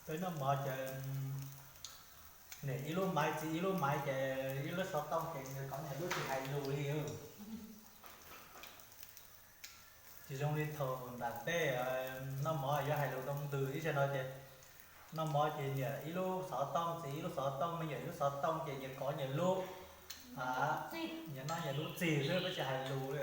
Peb noj mov ces niam ib lub maiv txiv ib lub maiv ces ib lub xov tooj ces niam kov niam lub tsis hais lus li. Tsis zoo li thaum nram ntej noj mov yuav hais lus rau ntws ib zaug no ces noj mov ces niam ib lub xov tooj txiv ib lub xov tooj me nyuam ib lub xov tooj ces nyias kov nyias lub, nyias noj nyias lub txig xwb peb tsis hais lus li.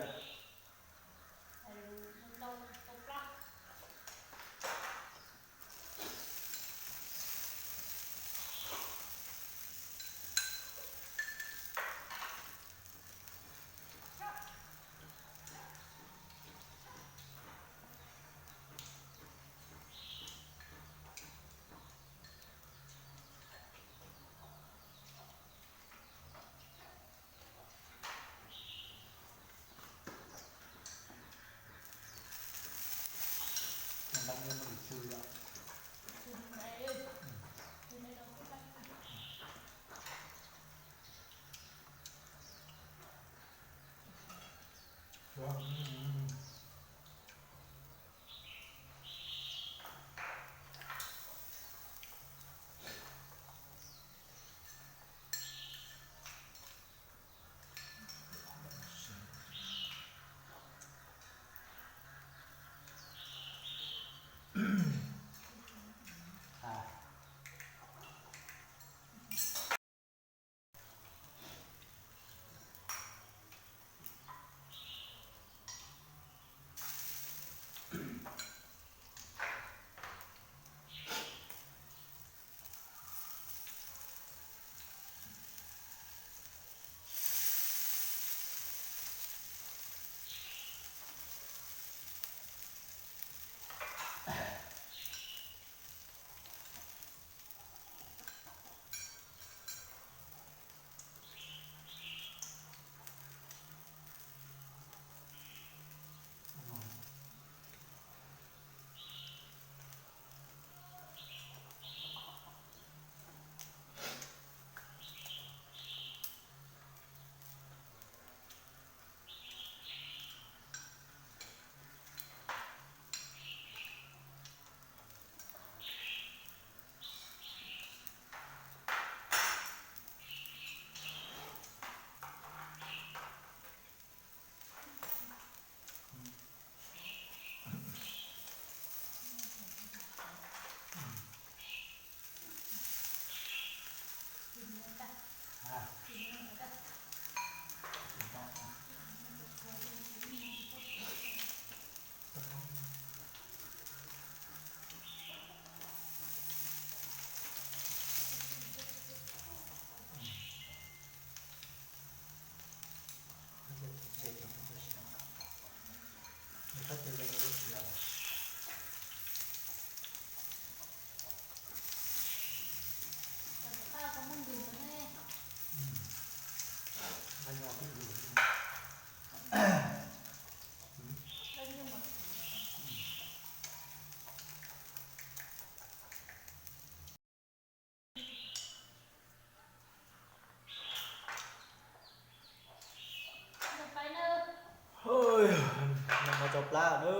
Noj mov tso plab na.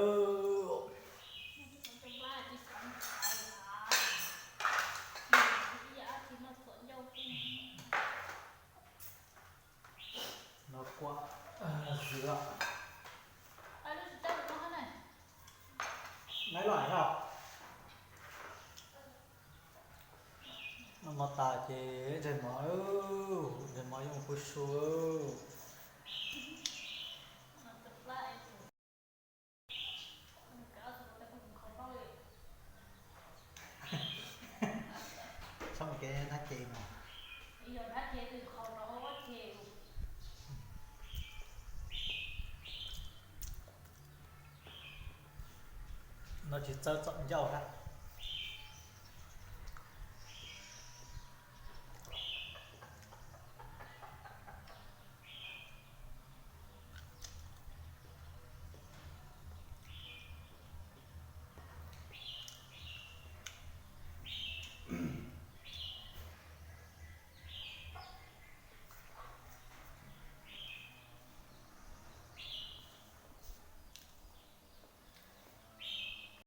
No kua xwb os. Nai loj hais os. Noj mov tas ces ntseg mov, ntseg mov yuav mus pw su. Txhob mus kev nab ces mas. No tsis txawj txom ncauj hab.